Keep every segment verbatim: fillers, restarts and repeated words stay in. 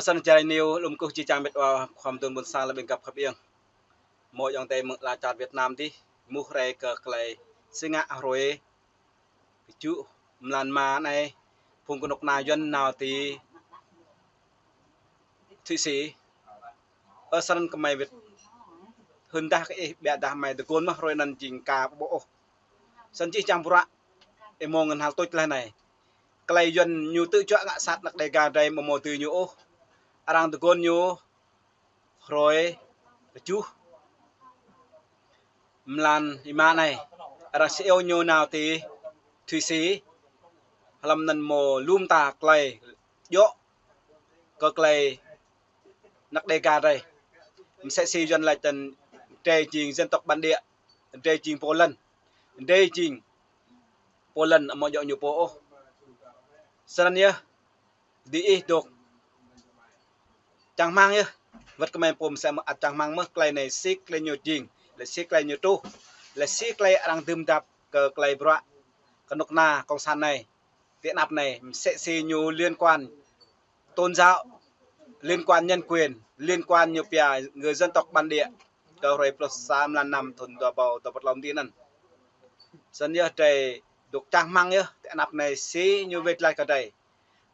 Săn čai niu lŭm kơkuh či čang met wa khua mơdŭn ƀôn sang lĕ ƀing găp khăp iăng. Mơ̆ yŏng tơi mơ̆ng ala čar Việt Nam dih, mŭt hrơi kơ tơlơi si ngă hrơi kơjuh mlan ma anai, phung kơnuk kơna Yuan nao ti Thụy Sĩ. Ơ săn kơmơi Việt, hưn dah kơ ih, biă dah mơi tơguan mơ̆ hrơi anŭn jing ka ƀu ƀuh ôh. Săn čih čang bruă, ih mơ̆ng ngăn hal tuč leh anai. Tơlơi Yuan ñu tŭ čuă ngă sat anăk Đêga drei mơ̆ mơ̆ tui ñu ôh. Arăng tơguan ñu hrơi kơjuh mlan rơma anai. Arăng si iâu ñu nao ti Thụy Sĩ. Hlăm anŭn mơ̆ lŭm ta tơlơi djŏ kơ tơlơi anăk Đêga drei. Msĕ si Yuan laĭ tăn drei jing dân tộc bản địa, drei jing pô lăn, drei jing pô lăn, mơ̆ djŏ ñu pô ôh. Săn anŭn yơh, dih ih dŏ čang rơmang yơh. Wơ̆t kơmơi pô msĕ mơ̆ ăt čang rơmang mơ̆ tơlơi anai si tơlơi ñu jing, lĕ si tơlơi ñu truh, lĕ si tơlơi arăng dưm dăp kơ tơlơi bruă kơnuk kơna cộng sản anai. Ti anăp anai, msĕ si ñu liên quan tôn giáo, liên quan nhân quyền, liên quan ñu pia người dân tộc bản địa. Kơ hrơi pluh sa mlan năm thŭn dua ƀâo dua pluh klâo dih anŭn. Săn yơh drei dŏ čang rơmang yơh, ti anăp anai si ñu wĕt laĭ kơ drei.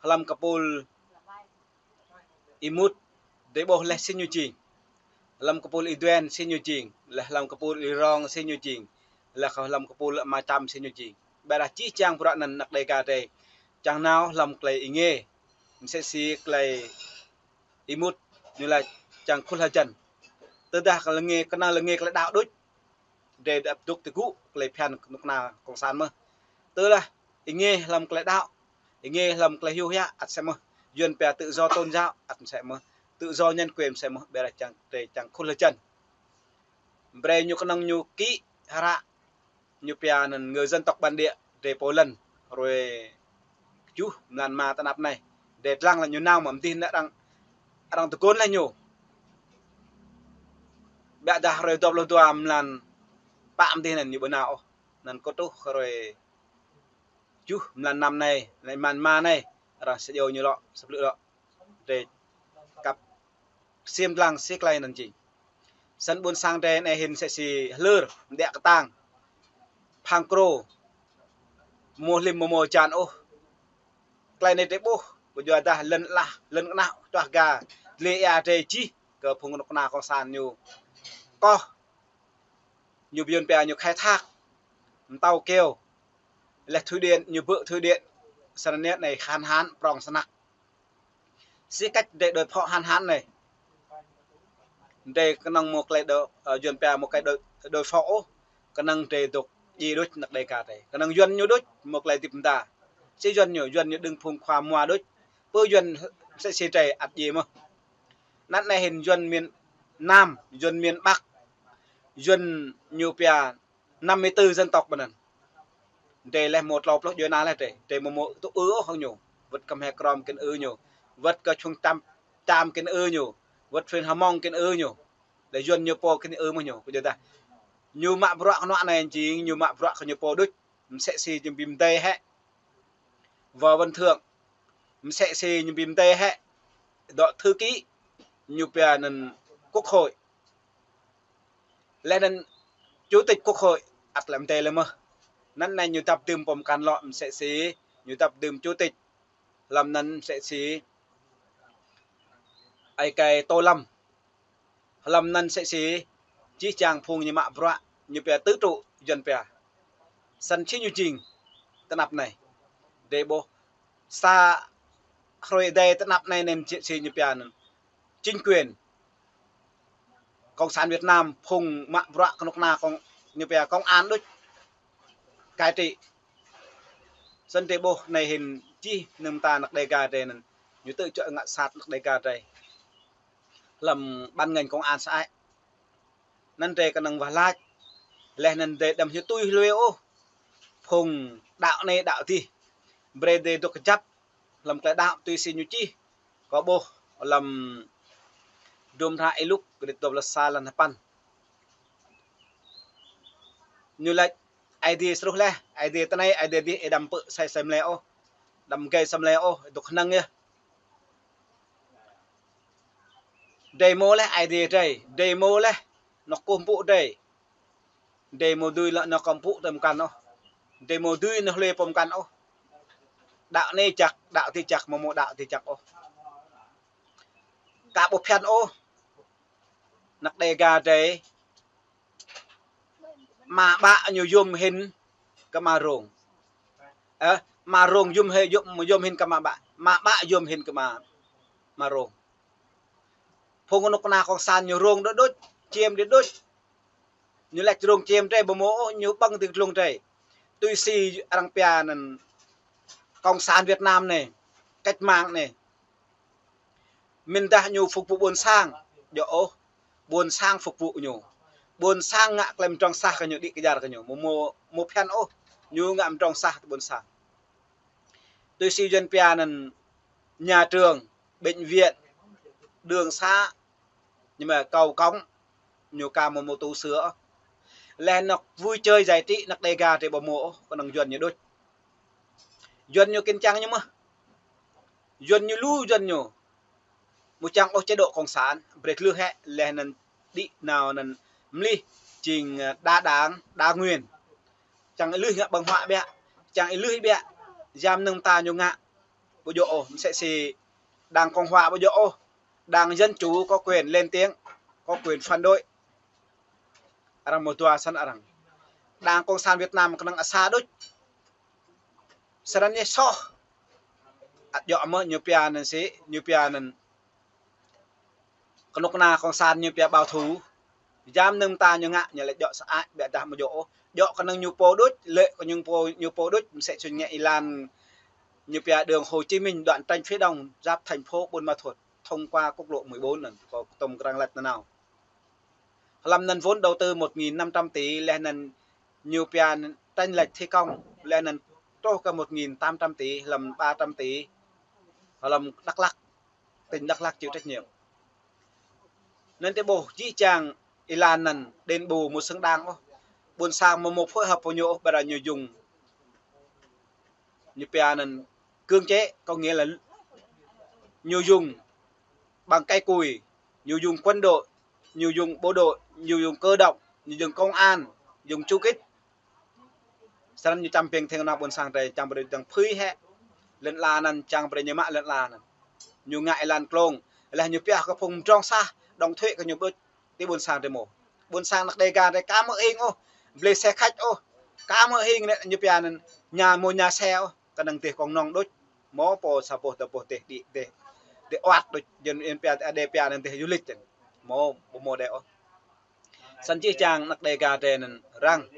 Hlăm kơpul Y Mut, drei ƀuh leh si ñu jing. Hlăm kơpul Y Duen si ñu jing, leh hlăm kơpul Y Rong si ñu jing, leh hlăm kơpul Ama Čăm si ñu jing. Ƀiă dah čih čang bruă anŭn anăk Đêga drei čang nao hlăm tơlơi ih ngă, msĕ si tơlơi Y Mut ñu laĭ čang khul hơjăn. Tơdah kơ lĕ ngă, kơnơ̆ng lĕ ngă tơlơi đaŏ đôč, drei dŏ dŏ tơgŭ tơlơi phiăn kơnuk kơna cộng sản mơ̆. Tơdah ih ngă hlăm tơlơi đaŏ, ih ngă hlăm tơlơi hyu hia, ăt msĕ mơ̆. Yuan pia tự do tôn giáo, ăt msĕ mơ̆. Tự do nhân quyền msĕ mơ̆, ƀiă dah čang, drei čang khul hơjăn. Brei ñu kơnơ̆ng ñu kĭ hră ñu pia anŭn người dân tộc bản địa, drei pô lăn, hrơi kơjuh mlan ma ti anăp anai. Drei lăng lĕ ñu nao mơ̆ mơ̆ dih anŭn arăng, arăng tơguan leh ñu. Ƀiă dah hrơi dua pluh dua mlan pă mơ̆ dih anŭn ñu ƀu nao ôh. Anŭn kơ truh hrơi kơjuh mlan năm anai, lĕ mlan ma anai, arăng si iâu ñu lŏ, săp lư̆ lŏ. Drei kăp ksiêm lăng si tơlơi anŭn jing. Săn ƀôn sang drei anai hĭn msĕ si hlơr, mđiă kơtang, phang krô, mơ̆ hlĭm mơ̆ mơ̆ jan ôh. Tơlơi anai drei ƀuh, ƀu djơ̆ dah lŏn lah, lŏn kơnah, čuah ga, dlê ia drei čih kơ phung kơnuk kơna cộng sản ñu. Koh, ñu ƀu Yuan pia ñu khai thác, mtao keo, leh thủy điện, ñu bơ̆ thủy điện, săn anai anai khan hăn prong snăk. Si cách drei đối phó hăn hăn anai. Drei kơnơ̆ng mơ̆ tơlơi đối, ơ, Yuan pia mơ̆ tơlơi đối, đối phó ôh. Kơnơ̆ng drei dŏ djai đôč anăk Đêga drei. Kơnơ̆ng Yuan ñu đôč mơ̆ tơlơi hơdip mơta. Si Yuan ñu, Yuan ñu đơ̆ng phung khua mua đôč. Pơ Yuan msĕ si drei ăt djai mơ̆. Anŭn anai hĭn Yuan miền Nam, Yuan miền Bắc, Yuan ñu pia năm mươi tư dân tộc ƀơi anŭn. Drei leh mơ̆ klâo pluh djuai ania leh drei. Drei mơ̆ mơ̆ tŭ ư ôh hăng ñu. Wơ̆t Khmer Krom kơ ư ñu. Wơ̆t kơ Čung Čam, Čam kơ ư ñu. Wơ̆t Fren Hmông kơ ư ñu. Leh Yuan ñu pô kơ ư mơ̆ ñu. Ƀu djơ̆ dah. Ñu mă bruă kơ anŏ anai jing, ñu mă bruă kơ ñu pô đôč. Msĕ si ñu ƀing mdei hĕ. Võ Văn Thưởng. Msĕ si ñu ƀing mdei hĕ. Dŏ thư ký. Ñu pia anŭn quốc hội. Leh anŭn chủ tịch quốc hội ăt lĕ mdei lĕ mơ̆. Anŭn anai ñu dăp dưm pơm kan lŏ msĕ si ñu dăp dưm chủ tịch. Hlăm anŭn msĕ si ai kai Tô Lâm. Hlăm anŭn msĕ si čih čang phung ñu mă bruă ñu pia tứ trụ Yuan pia. Săn si ñu jing ti anăp anai. Drei ƀuh sa hrơi dai ti anăp anai anŭn msĕ si ñu pia anŭn chính quyền Cộng sản Việt Nam phung mă bruă kơnuk kơna công, ñu pia công an đôč cai trị. Săn drei ƀuh anai hĭn čih nơ̆ng mơta anăk Đêga drei anŭn. Ñu tŭ čuă ngă sat anăk Đêga drei. Hlăm ban ngành công an xã. Anŭn drei kơnơ̆ng wah lač. Leh anŭn drei đăm hyu tui hlue ôh. Phung đaŏ anai đaŏ dih. Brei drei dŏ kơjăp. Hlăm tơlơi đaŏ tui si ñu čih. Kâo ƀuh hlăm Dum Hră Y Luk, kơđĭt dua pluh sa lăn hơpăn. Ñu lač Aê Diê sruh leh, Aê Diê tơnai, Aê Diê dih, ih đăm pơ̆ sai sem lĕ ôh. Đăm gei sem lĕ ôh, dŏ kơnơ̆ng yơh. Drei mơ̆ leh Aê Diê drei, drei mơ̆ leh anŏ kơkuh pơpŭ drei. Drei mơ̆ dưi leh anŏ kơkuh pơpŭ tơm kăn ôh. Drei mơ̆ dưi anŏ hlơi pơm kăn ôh. Đăo anai jăk, đăo adih jăk, mơ̆ mơ̆ đăo adih jăk ôh. Ka ƀu phiăn ôh. Anăk Đêga drei ama ƀă ñu yôm hĭn kơ ama rông. Ơ, ama rông yôm hĭ, yôm, yôm hĭn kơ ama ƀă. Ama ƀă yôm hĭn kơ ama, ama rông. Phung kơnuk kơna kông sản ñu rông đôč đôč, čiêm đôč đôč. Ñu lĕ rông čiêm drei ƀu mơ̆ ôh, ñu ƀơ̆ng ti glông drei. Tui si arăng pia anăn kông sản Việt Nam anai, cách mạng anai. Mĭn dah ñu phục vụ ƀuôn sang, djŏ ôh, ƀuôn sang phục vụ ñu. Ƀuôn sang ngă klei mdrŏng sah kơ ñu, đĭ kơjar kơ ñu, mơ̆ mơ̆, mơ̆ phiăn ôh, ñu ngă mdrŏng sah ƀuôn sang. Tui si Yuăn pia anăn nhà trường, bệnh viện, đường xá, nhưng mà cầu cống, ñu ka mơ̆ mơ̆ tu sửa. Leh anŏ vui chơi giải trí anăk Đêga drei ƀu mơ̆ ôh, kơnơ̆ng Yuăn ñu đôč. Yuăn ñu kĭn čang ñu mơh. Yuăn ñu lu Yuăn ñu. Mơ̆ čang ôh chế độ cộng sản, brei tlưh hĕ, leh anăn đĭ nao anăn mlih jing, ơ, đa đảng, đa nguyên. Čang ih lưh ngă ƀơ̆ng huă ƀiă, čang ih lưh ƀiă, yam mnơ̆ng mta ñu ngă. Ƀu djŏ ôh, msĕ si đảng cộng hòa ƀu djŏ ôh, đảng dân chủ có quyền lên tiếng, có quyền phản đối. Arăng mơ̆ dua săn arăng. Đảng cộng sản Việt Nam kơnơ̆ng asa đôč. Srăng ñu soh. Ăt djŏ mơ̆ ñu pia anăn si, ñu pia anăn kơnuk kơna kông sản ñu pia bảo thủ. Yam mnơ̆ng mta ñu ngă, ñu lĕ djŏ sơăi, ƀiă dah mơ̆ djŏ ôh. Djŏ kơnơ̆ng ñu pô đôč, lĕ kơnơ̆ng ñu pô, ñu pô đôč, msĕ si ñu ngă êlan ñu pia đường Hồ Chí Minh đoạn tránh phía đông, giáp thành phố Buôn Ma Thuột, thông qua quốc lộ mười bốn anăn, kâo tŭm kơnang lač nanao. Hlăm anăn vốn đầu tư một nghìn năm trăm tỷ, leh anăn ñu pia tranh lệch thi công, leh anăn truh kơ một nghìn tám trăm tỷ, hlăm ba trăm tỷ, hlăm Đắk Lắk, tỉnh Đắk Lắk chịu trách nhiệm. Anăn drei ƀuh jih jang êlan anăn đền bù mơ̆ xứng đáng ôh. Ƀuôn sang mơ̆ mơ̆ phối hợp pô ñu ôh, ƀiădah ñu dùng, ñu pia anăn cưỡng chế, có nghĩa là ñu dùng bằng cái cùi, ñu dùng quân đội, ñu dùng bộ đội, ñu dùng cơ động, ñu dùng công an, dùng du kích. Srăng ñu čăm pĭng thêng nao ƀuôn sang drei, čang brei dăng phưi hĕ. Lăn ala anăn čang brei ñu mă lăn ala anăn. Ñu ngă êlan klông, leh ñu pioh kơ phung mdrŏng sah, đóng thuế kơ ñu ƀuh ti ƀuôn sang drei mơ̆. Ƀuôn sang anăk Đêga drei ka mơ̆ hing ôh, blei xe khách ôh, ka mơ̆ hing anei ñu pia anăn nhà mua nhà xe ôh, kơnơ̆ng dêh kông nŏng đôč. Mơ̆ pô sa boh dua boh dêh đĭ dêh, dêh oat đôč, Yuăn pia, Ơi Adai pia anăn dêh du lịch. Mơ̆, ƀu mơ̆ đei ôh. Săn jih jang anăk Đêga drei anăn răng.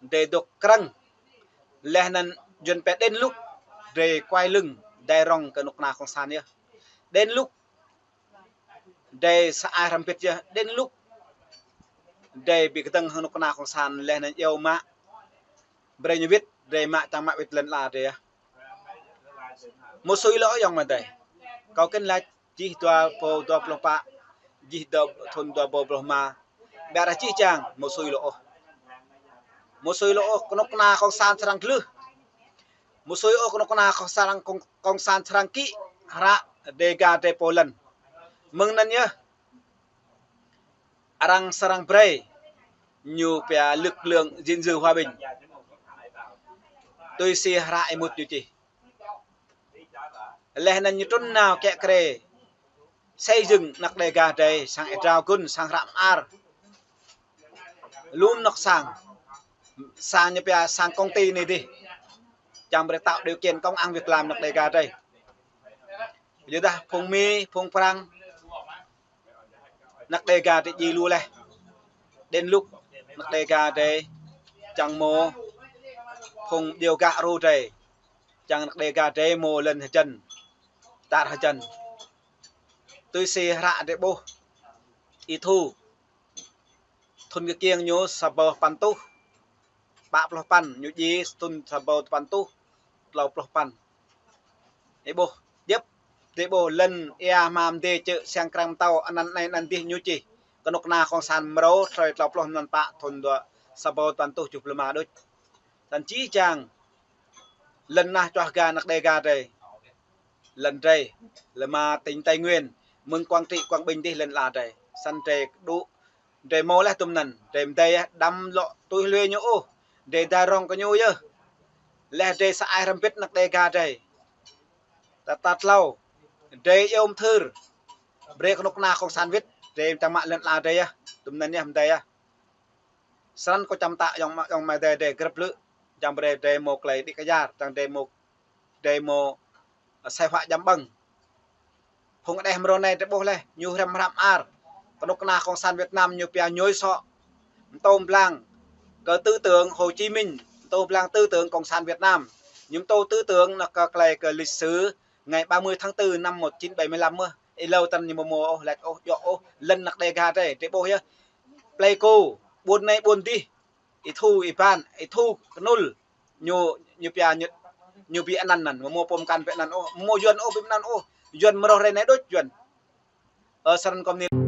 Drei dôk krăng. Leh anăn Yuăn pia đến lúc drei quay lưng, drei rŏng kơ kơnuk kơna kông sản yơh. Đến lúc drei sa ai hrăm bĭt yơh, đến lúc drei bi kơdơ̆ng hăng kơnuk kơna kông sản leh anăn iâu mă. Brei ñu wĭt, drei mă čang mă wĭt lăn ala drei yơh. Mơ̆ sui lŏ ayŏng amai adơi. Kâo kĭn lač jih dua rơbâo dua pluh pă, jih dua thŭn dua rơbâo pluh rơma. Ƀiădah jih jang mơ̆ sui lŏ ôh. Mơ̆ sui lŏ ôh, kơnuk kơna kông sản srăng tlưh. Mơ̆ sui ôh, kơnuk kơna kông sản, kông, kông sản srăng kĭ hră Đêga drei pô lăn. Mơ̆ng anăn yơh arăng srăng brei ñu pia lực lượng gìn giữ hòa bình. Tui si hră êmut ñu čih. Leh anăn ñu trŭn nao kiă kriê xây dựng anăk Đêga drei, sang êa drao gŭn, sang hră mơar. Lu anôk sang, sang ñu pia sang công ty anei dih. Čang brei tạo điều kiện công ăn việc làm anăk Đêga drei. Yua dah phung Mi, phung Prăng, anăk Đêga drei djai lu leh. Đến lúc anăk Đêga drei čang mơ̆ phung điêu gak ru drei. Čang anăk Đêga drei mơ̆ lăn hơjăn, tar hơjăn. Tui si hră drei ƀuh, Y Thu, thŭn kơkiêng ñu sa rơbâo păn êtuh pă pluh păn, ñu djai thŭn sa rơbâo dua păn êtuh tlâo pluh păn. Ih ƀuh, djăp, drei ƀuh lăn ia hmam dê čư̆ siăng krăng mtâo, anăn anei anăn dih ñu čih. Kơnuk kơna kông sản mrâo, hrơi tlâo pluh mlan pă thŭn dua, sa rơbâo dua păn êtuh kjuh pluh rơma đôč. Săn jih jang lăn nah čuah ga anăk Đêga drei. Lăn drei, lăn ma tỉnh Tây Nguyên, Mơ̆ng Quảng Trị, Quảng Bình dih lŏn ala drei. Săn drei đu, drei mơ̆ leh tơm anŭn, drei mơdơi yơh, đăm lŏ tui hlue ñu ôh. Drei dai rong kơ ñu yơh. Leh drei sa ai hrăm bĭt anăk Đêga drei. Tơdah tlâo, drei iâu mơthưr brơi kơnuk kơna Cộng sản Việt, drei tơma lŏn ala drei yơh, tơm anŭn yơh mơdơi yơh. Săn kâo čăm tă yŏng, yŏng mơdơi drei grăp lư̆, čăm brơi drei mơ̆ klei đĭ kơyar, čăm drei mơ̆, drei mơ̆, ơ, sai huă čăm ƀơ̆ng. Phung đeh mrô anai drei ƀuh leh, ñu hrăm hrăm ar. Kơnuk kơna Cộng sản Việt Nam ñu pia ñôi sŏ. Mtô mblang kơ tư tưởng Hồ Chí Minh, mtô mblang tư tưởng Cộng sản Việt Nam. Ñu mtô tư tưởng anŭn kơ klei kơ lịch sử ngày ba mươi tháng tư năm một chín bảy mươi lăm mơ̆n. Ih hlâo tăn ñu mơ̆ mơ̆ ôh, lĕ ôh, djŏ ôh, lŏn anăk Đêga drei, drei ƀuh yơh. Pleiku, ƀuôn anai ƀuôn dih, ih thu, ih ban, ih thu kơnŭl. Ñu, ñu pia ñu, ñu ƀu anăn anăn, mơ̆ mơ̆ pơm kăn ƀu anăn ôh, mơ̆ Yuăn ôh, ƀu anăn ôh. Yuăn mơ̆ rŏh rai anai đôč Yuăn. Ơ, săn kơ mơ̆ anai.